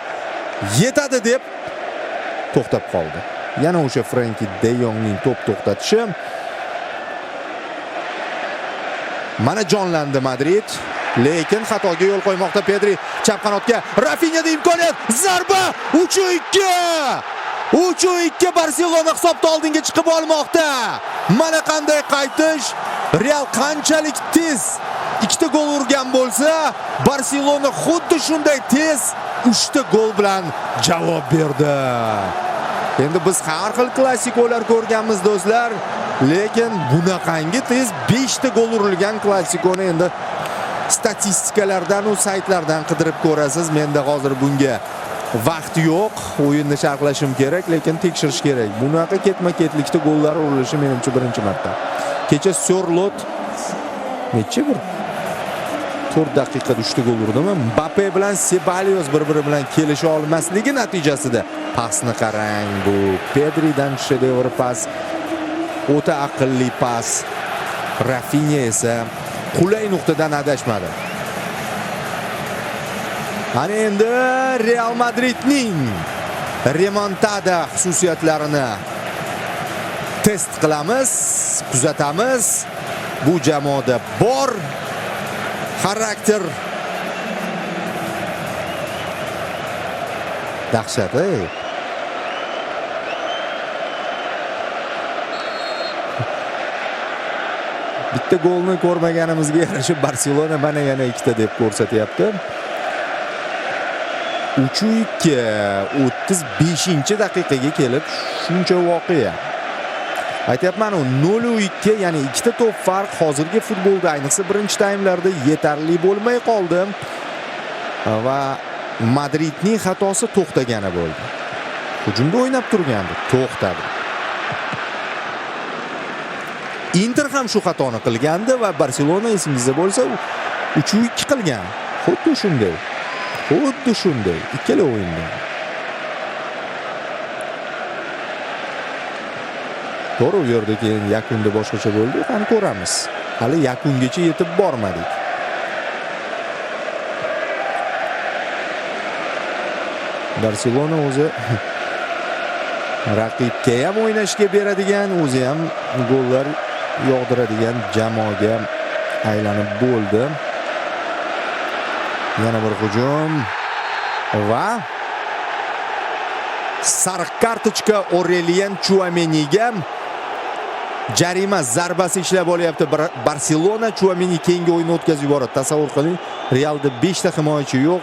Yetadi deb to'xtab qoldi. Yana o'sha Frenkie de Jongning to'p to'xtatishi. Mana jonlandi Madrid, lekin xatoga yo'l qo'ymoqda Pedri. Chap qanotga Rafinhada imkoniyat, zarba 3-2. 3-2 Barselona hisobda oldinga chiqib olmoqda. Mana qanday qaytish. Real qanchalik tez ikkita gol urgan bo'lsa, Barselona xuddi shunday tez 3 ta gol bilan javob berdi. Endi biz har xil klassikolar ko'rganmiz do'stlar, lekin bunaqangi tez 5 ta gol urilgan klassikoni endi statistikalardan u saytlardan qidirib ko'rasiz. Menda hozir bunga vaqt yo'q, o'yinni sharhlashim kerak, lekin tekshirish kerak. Bunaqa ketma-ketlikda gollar urilishi menimcha birinchi marta. Kecha Sörlot necha bir 4 daqiqada 3 ta gol urdimi? Mbappe bilan Ceballos bir-biri bilan kelisha olmasligi natijasida pasni qarang, bu Pedridan shedevr pas, o'ta aqlli pas. Rafinha esa qulay nuqtadan adashmadi. Ana endi Real Madridning remontada xususiyatlarini test qilamiz, kuzatamiz. Bu jamoada bor xarakter. Dahshat, ey. Bitta golni ko'rmaganimizga yarasha Barselona mana yana ikkita deb ko'rsatyapti. 3-2, 35-daqiqaga kelib shuncha voqea. Aytyapman-u, 0-2, ya'ni ikkita to'p farq hozirgi futbolda, ayniqsa birinchi taymlarda yetarli bo'lmay qoldi. Va Madridning xatosi to'xtagani bo'ldi. Hujumda o'ynab turgandi, to'xtadi. Inter ham shu xatoni qilgandi va Barselona, esingizda bo'lsa, 3-2 qilgan. Xuddi shunday. Xuddi shunday ikkala o'yinda. To'g'ri, u yerda keyin yakunda boshqacha bo'ldi, ham ko'ramiz. Hali yakungacha yetib bormadik. Barselona o'zi raqibga ham o'ynashga beradigan, o'zi ham gollar yog'diradigan jamoaga aylanib bo'ldi. Yana bir hujum va sariq kartochka Aurelien Tchouameniga. Jarima zarbasi ishlab olyapti Barselona. Tchouameni keyingi o'yinni o'tkazib yuboradi. Tasavvur qiling, Realda 5 ta himoyachi yo'q.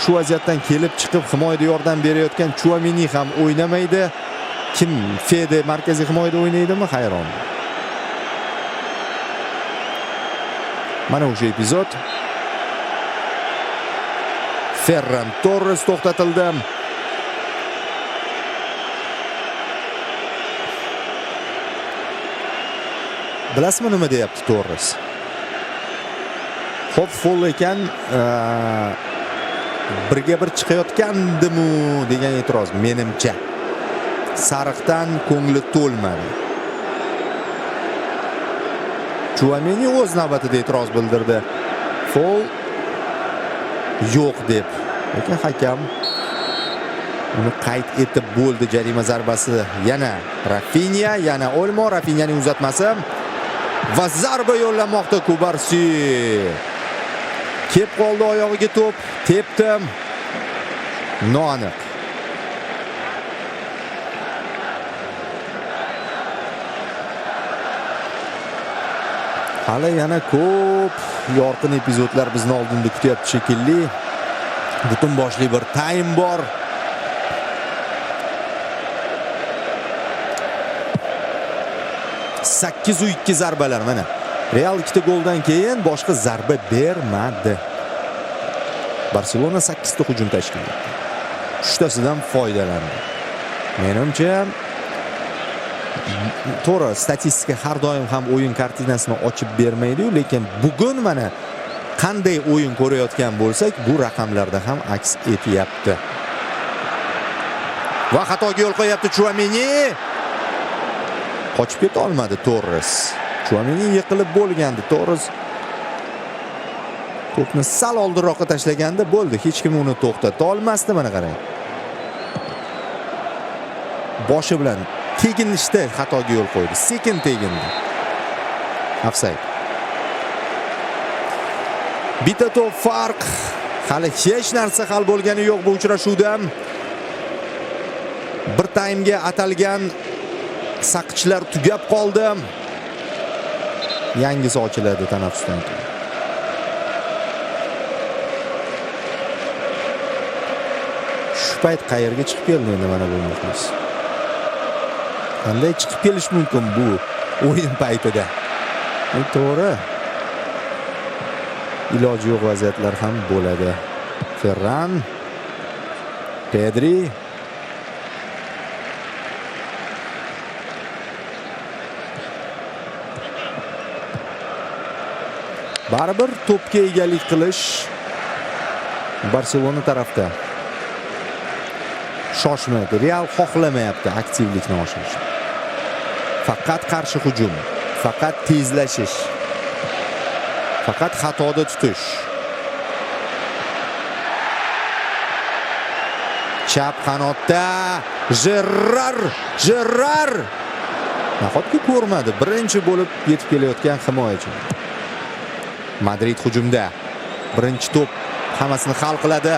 Shu vaziyatdan kelib chiqib himoyada yordam berayotgan Tchouameni ham o'ynamaydi. Kim? Fede markaziy himoyada o'ynaydimi? Hayron. Mana o'sha epizod. Ferran Torres to'xtatildi. Bilasizmi nima deyapti Torres? Xo'p, fol ekan, birga bir chiqayotgandimu degan e'tiroz menimcha. Sariqdan ko'ngli to'lmadi. Tchouameni o'z navbatida e'tiroz bildirdi. Fol yo'q deb. Lekin hakam uni qayd etib bo'ldi. Jarima zarbasi yana Rafinha, yana Olmo, Rafinhaning uzatmasi va zarba yo'llamoqda Kubarsi. Kep qoldi oyog'iga to'p, tepdi. Noaniq. Hali yana ko'p yorqin epizodlar bizni oldinda kutyapti shekilli. Butun boshli bir taym bor. 8-2 zarbalar mana. Real 2 ta goldan keyin boshqa zarba bermadi. Barselona 8 ta hujum tashkil etdi. 3 tasidan foydalandi. Menimcha to'g'ri, statistika har doim ham o'yin kartinasini ochib bermaydi-yu, lekin bugun mana qanday o'yin ko'rayotgan bo'lsak, bu raqamlarda ham aks etyapti. Va xatoga yo'l qo'yapti Tchouameni. Qochib keta olmadi Torres. Tchouameni yiqilib bo'lgandi. Torres to'pni sal oldinroqqa tashlaganda bo'ldi. Hech kim uni to'xtata olmasdi, mana qarang. Boshi bilan teginishda xatoga yo'l qo'ydi. Sekin tegindi. Ofsayd. Bitta to'p farq. Hali hech narsa hal bo'lgani yo'q bu uchrashuvda. Bir taymga atalgan saqichlar tugab qoldi. Yangisi ochiladi tanaffusdan keyin. Shu payt qayerga chiqib keldi endi mana bu muxlis? Qanday chiqib kelish mumkin bu o'yin paytida? To'g'ri. Iloji yo'q vaziyatlar ham bo'ladi. Ferran, Pedri. Baribir to'pga egalik qilish Barselona tarafda. Shoshmayapti. Real xohlamayapti aktivlikni oshirishni. Faqat qarshi hujum, faqat tezlashish. Faqat xatoda tutish. Chap qanotda Jerar, Jerar. Nahotki ko'rmadi birinchi bo'lib yetib kelayotgan himoyachi. Madrid hujumda. Birinchi to'p hammasini hal qiladi.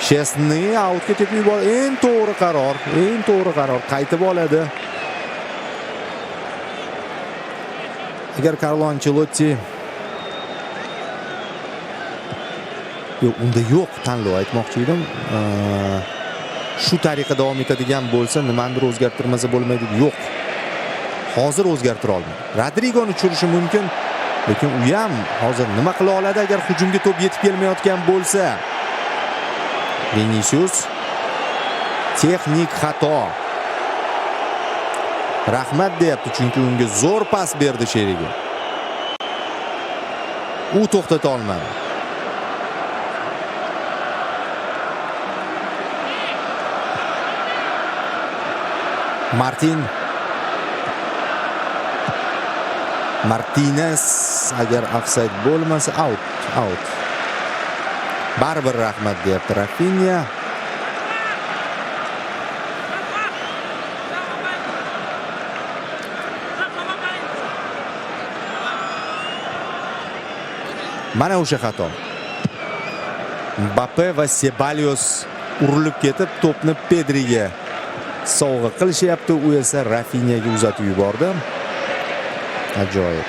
Chesney outga tepib yubordi. Eng to'g'ri qaror, eng to'g'ri qaror. Qaytib oladi. Agar Carlo Ancelotti yo'q, unda yo'q tanlov aytmoqchi edim. Shu tariqa davom etadigan bo'lsa, nimanidir o'zgartirmasa bo'lmaydi. Yo'q. Hozir o'zgartira olmaydi. Rodrigoni tushirishi mumkin, lekin u ham hozir nima qila oladi agar hujumga to'p yetib kelmayotgan bo'lsa? Vinicius texnik xato. Rahmat deyapti, chunki unga zo'r pas berdi sherigi. U to'xtata olmadi. Martin Martinez agar ofsayd bo'lmasa out, out. Baribir rahmat deyapti Rafinha. Mana o'sha xato. Mbappe va Ceballos urilib ketib to'pni Pedriga sovg'a qilishyapti. U esa Rafinhaga uzatib yubordi. Ajoyib.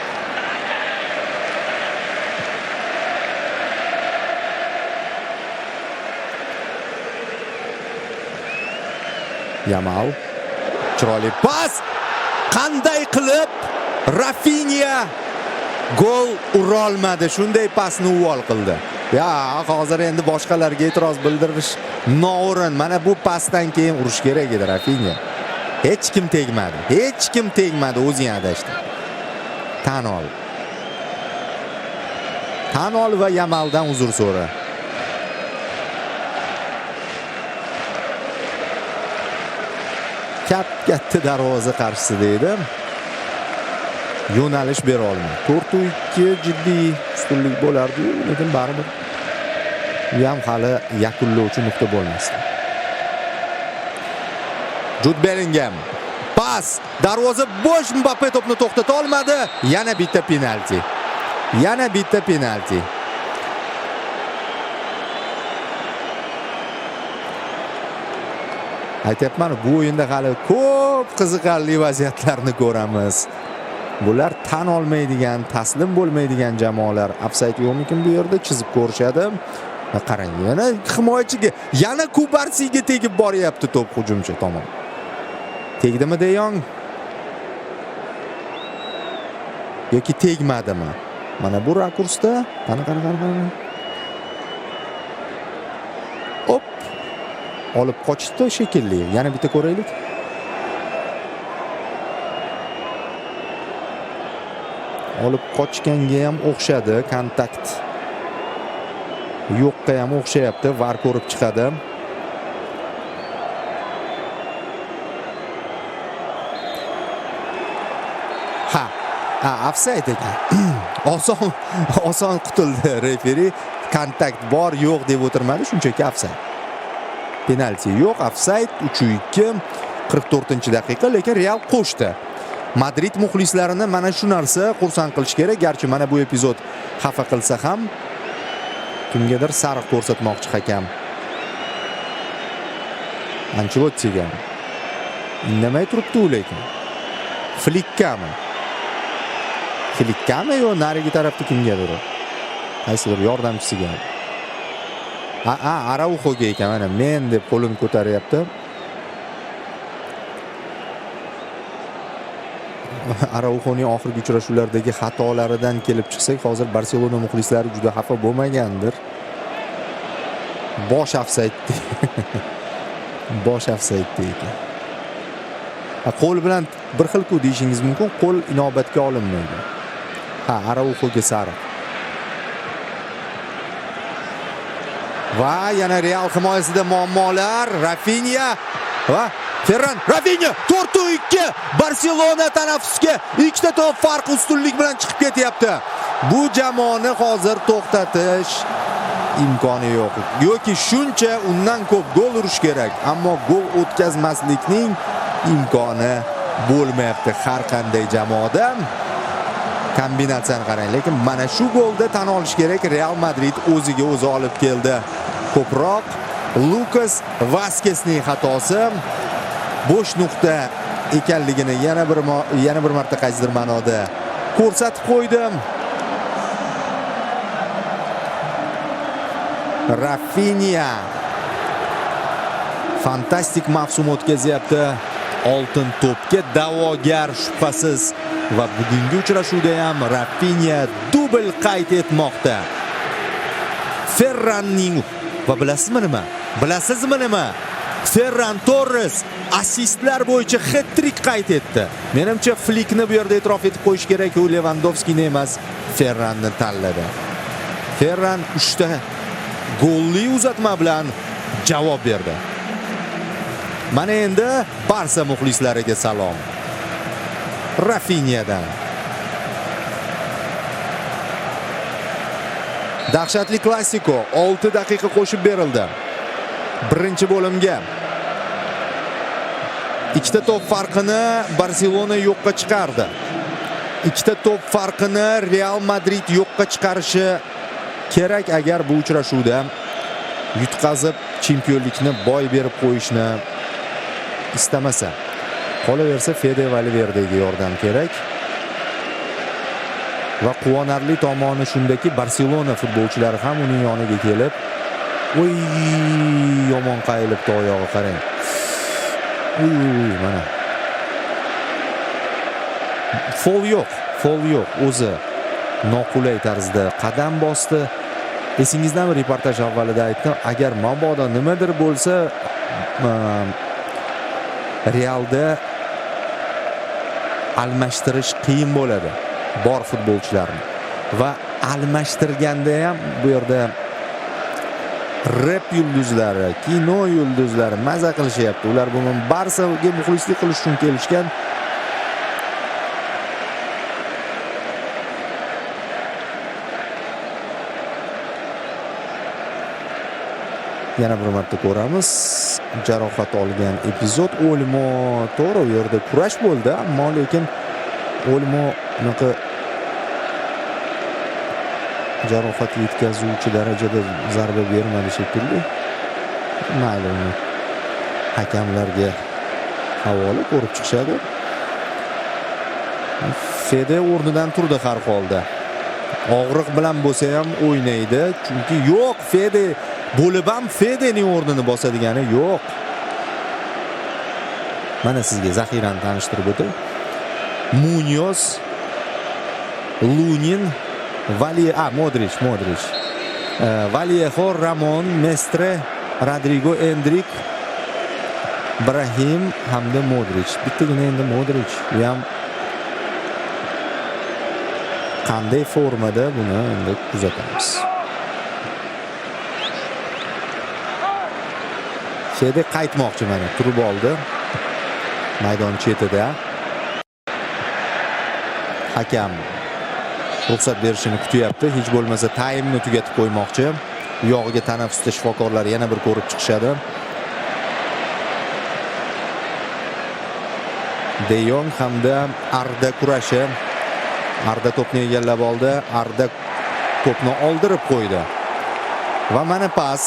Yamal chiroyli pas. Qanday qilib Rafinha Gol urolmadi, shunday pasni uvol qildi. Ya, hozir endi boshqalarga e'tiroz bildirish noo'rin. Mana bu pasdan keyin urish kerak edi Rafinha. Hech kim tegmadi. Hech kim tegmadi, o'zing adashdi. Tan ol. Tan ol va Yamaldan uzr so'ra. Katta darvoza qarshisida edi. Yo'nalish bera olmadi. 4-2 jiddiy ustunlik bo'lardi, lekin baribir u ham hali yakunlovchi nuqta bo'lmasdi. Jude Bellingham. Pas, darvoza bo'sh, Mbappe to'pni to'xtata olmadi. Yana bitta penalti. Yana bitta penalti. Aytyapman, bu o'yinda hali ko'p qiziqarli vaziyatlarni ko'ramiz. Bular tan olmaydigan, taslim bo'lmaydigan jamoalar. Ofsayd yo'qmikin bu yerda chizib ko'rishadi. Va qarang, yana himoyachiga, yana Kubarsiga tegib boryapti to'p hujumchi tomon. Tegdimi De Jong? Yoki tegmadimi? Mana bu rakursda qani qani qani qani. Op. Olib qochdi shekilli. Yana bitta ko'raylik. Olib qochganga ham o'xshadi, kontakt yo'qqa ham o'xshayapti, VAR ko'rib chiqadi. Ha, ha, ofsayd ekan. Oson qutuldi referi. Kontakt bor, yo'q deb o'tirmadi, shunchaki ofsayd. Penalti yo'q, ofsayd 3-2, 44-daqiqa, lekin Real qo'shdi. Madrid muxlislarini mana shu narsa xursand qilish kerak. Garchi mana bu epizod xafa qilsa ham, kimgadir sariq ko'rsatmoqchi hakam. Anchelottiga. Indamay turibdi u lekin. Flikkami? Flikkami yo narigi tarafda kimgadir? Qaysidir yordamchisiga. A, Araujoga ekan, mana men deb qo'lini ko'taryapti. Araujoning oxirgi uchrashuvlardagi xatolaridan kelib chiqsak, hozir Barselona muxlislari juda xafa bo'lmagandir. Bosh ofsayd. Bosh ofsayd ekan. Qo'l bilan bir xil-ku deyishingiz mumkin, qo'l inobatga olinmaydi. Ha, Araujoga sariq. Va yana Real himoyasida muammolar. Rafinha va Ferran, Rafinha 4-2. Barselona tanaffusga ikkita to'p farq ustunlik bilan chiqib ketyapti. Bu jamoani hozir to'xtatish imkoni yo'q. Yoki shuncha undan ko'p gol urish kerak, ammo gol o'tkazmaslikning imkoni bo'lmayapti har qanday jamoada. Kombinatsiyani qarang, lekin mana shu golda tan olish kerak, Real Madrid o'ziga o'zi olib keldi. Ko'proq Lukas Vaskesning xatosi bo'sh nuqta ekanligini yana bir marta qaysidir ma'noda ko'rsatib qo'ydi. Rafinha fantastik mavsum o'tkazyapti. Oltin to'pga da'vogar shubhasiz va bugungi uchrashuvda ham Rafinha dubl qayd etmoqda. Ferranning va bilasizmi nima? Bilasizmi nima? Ferran Torres assistlar bo'yicha hat-trick qayd etdi. Menimcha Flickni bu yerda e'tirof etib qo'yish kerak, u Levandovskini emas, Ferranni tanladi. Ferran 3 ta golli uzatma bilan javob berdi. Mana endi Barsa muxlislariga salom. Rafinhadan. Dahshatli klassiko 6 daqiqa qo'shib berildi. Birinchi bo'limga. Ikkita to'p farqini Barselona yo'qqa chiqardi. Ikkita to'p farqini Real Madrid yo'qqa chiqarishi kerak agar bu uchrashuvda yutqazib chempionlikni boy berib qo'yishni istamasa. Qolaversa Fede Valverdega yordam kerak. Va quvonarli tomoni shundaki, Barselona futbolchilari ham uning yoniga kelib, oy, yomon qayilibdi oyog'i, qarang. Uy, uy, mana. Fol yo'q, fol yo'q, o'zi Noqulay tarzda qadam bosdi. Esingizdami, reportaj avvalida aytdim, agar mabodo nimadir bo'lsa, Realda almashtirish qiyin bo'ladi bor futbolchilarni. Va almashtirganda ham bu yerda rep yulduzlari, kino yulduzlari maza qilishyapti. Ular bugun Barsaga muxlislik qilish uchun kelishgan. Yana bir marta ko'ramiz. Jarohat olgan epizod. Olmo to'g'ri u yerda kurash bo'ldi, ammo lekin Olmo unaqa jarohat yetkazuvchi darajada zarba bermadi shekilli. Mayli, uni hakamlarga havola, ko'rib chiqishadi. Fede o'rnidan turdi har holda. Og'riq bilan bo'lsa ham o'ynaydi, chunki yo'q, Fede bo'lib ham Fedening o'rnini bosadigani yo'q. Mana sizga zaxirani tanishtirib o'tay. Munoz, Lunin, Modric, Modric. Vallejo, Ramon, Mestre, Rodrigo, Endrik, Brahim hamda Modric. Bittagina endi Modric. U ham qanday formada, buni endi kuzatamiz. Fede qaytmoqchi, mana turib oldi. Maydon chetida. Hakam ruxsat berishini kutyapti. Hech bo'lmasa taymni tugatib qo'ymoqchi. U yog'iga tanaffusda shifokorlar yana bir ko'rib chiqishadi. De Jong hamda Arda kurashi. Arda to'pni egallab oldi. Arda to'pni oldirib qo'ydi. Va mana pas.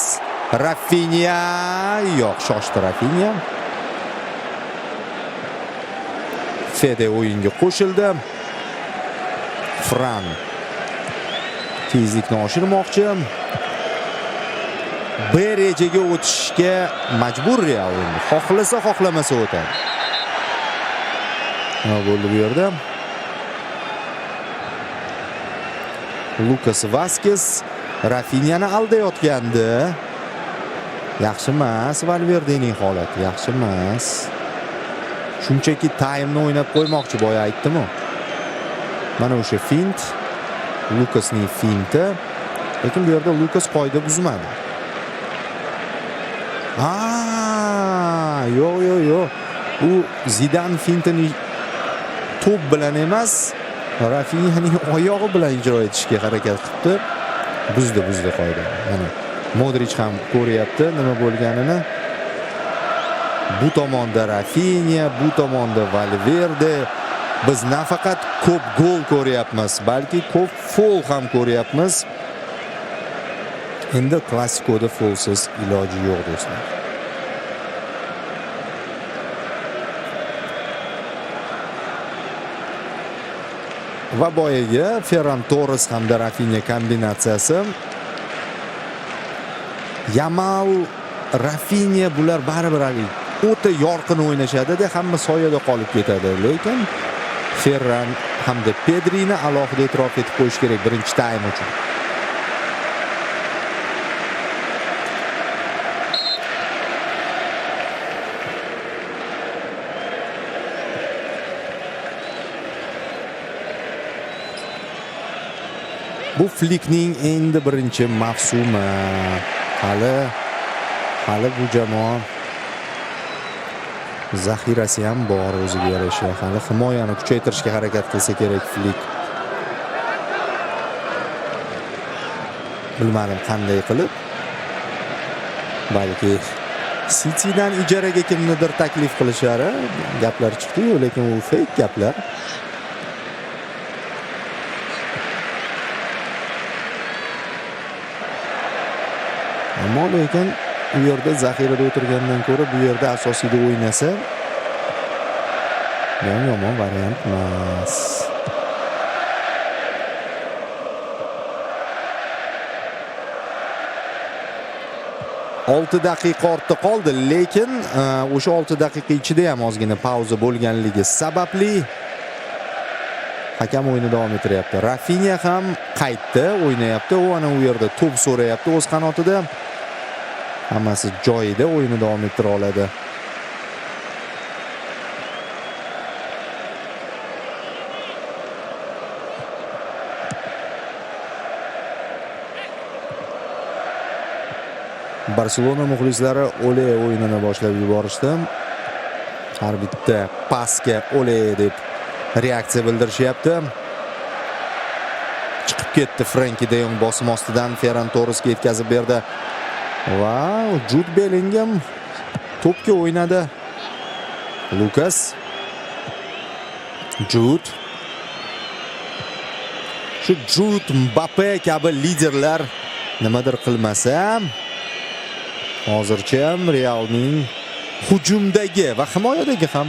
Rafinha, yo'q, shoshdi Rafinha. Fede o'yinga qo'shildi. Fran tezlikni oshirmoqchi. B rejaga o'tishga majbur Real endi. Xohlasa, xohlamasa o'tadi. Nima bo'ldi bu yerda? Lucas Vazquez Rafinhani aldayotgandi. Yaxshi emas Valverdening holati, yaxshi emas. Shunchaki taymni o'ynab qo'ymoqchi, boya aytdim-ku. Mana o'sha fint, Lucasning finti. Lekin bu yerda Lucas qoida buzmadi. Yo'q, yo'q, yo'q. U Zidan fintini to'p bilan emas, Rafinhaning oyog'i bilan ijro etishga harakat qildi. Buzdi, buzdi qoidani. Mana Modric ham ko'ryapti nima bo'lganini. Bu tomonda Rafinha, bu tomonda Valverde. Biz nafaqat ko'p gol ko'ryapmiz, balki ko'p fol ham ko'ryapmiz. Endi klassikoda folsiz iloji yo'q do'stlar. Va boyagi Ferran Torres hamda Rafinha kombinatsiyasi. Yamal, Rafinha bular baribir haligi o'ta yorqin o'ynashadi-da, hamma soyada qolib ketadi. Lekin Ferran hamda Pedrini alohida e'tirof etib qo'yish kerak birinchi taym uchun. Bu Flickning endi birinchi mavsumi. Hali bu jamoa zaxirasi ham bor o'ziga yarasha. Hali himoyani kuchaytirishga harakat qilsa kerak Flick. Bilmadim qanday qilib. Balki Citydan ijaraga kimnidir taklif qilishlari gaplar chiqdi-yu, lekin u fake gaplar. Ammo lekin u yerda zaxirada o'tirgandan ko'ra bu yerda asosiyda o'ynasa bu ham yomon variant emas. 6 daqiqa ortda qoldi, lekin o'sha 6 daqiqa ichida ham ozgina pauza bo'lganligi sababli Hakam o'yinni davom ettiryapti. Rafinha ham qaytdi, o'ynayapti. U ana u yerda to'p so'rayapti o'z qanotida. Hammasi joyida, o'yinni davom ettira oladi. Barselona muxlislari "Ole" o'yinini boshlab yuborishdi. Har bitta pasga "Ole" deb reaksiya bildirishyapti. Chiqib ketdi Frenki de Jong bosim ostidan, Ferran Torresga yetkazib berdi. Va Jud Bellingham to'pga o'ynadi. Lukas, Jud. Shu Jud, Mbappe kabi liderlar nimadir qilmasa, hozircha Realning hujumdagi va himoyadagi ham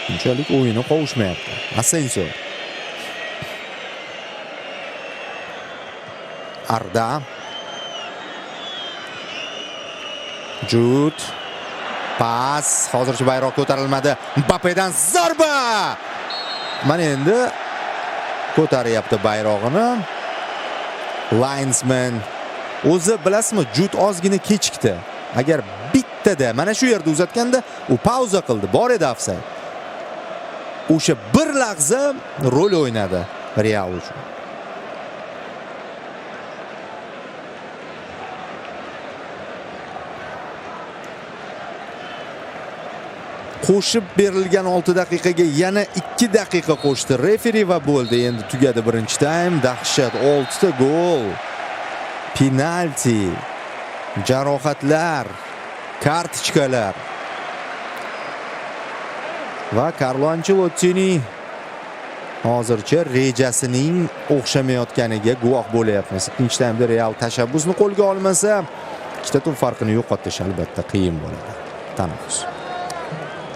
unchalik o'yini qovushmayapti. Asensio. Arda. Jud. Pas. Hozircha bayroq ko'tarilmadi. Mbappedan zarba! Mana endi ko'taryapti bayrog'ini. Linesman o'zi, bilasizmi, Jud ozgina kechikdi. Agar bittada mana shu yerda uzatganda, u pauza qildi. Bor edi ofsayd. O'sha bir lahza rol o'ynadi Real uchun. Qo'shib berilgan 6 daqiqaga yana 2 daqiqa qo'shdi referi va bo'ldi. Endi tugadi birinchi taym. Dahshat, 6 ta gol. Penalti, jarohatlar, kartochkalar. Va Karlo Anchelottining hozircha rejasining o'xshamayotganiga guvoh bo'lyapmiz. Ikkinchi taymda Real tashabbusni qo'lga olmasa, ikkita to'p farqini yo'qotish albatta qiyin bo'ladi. Tanaffus.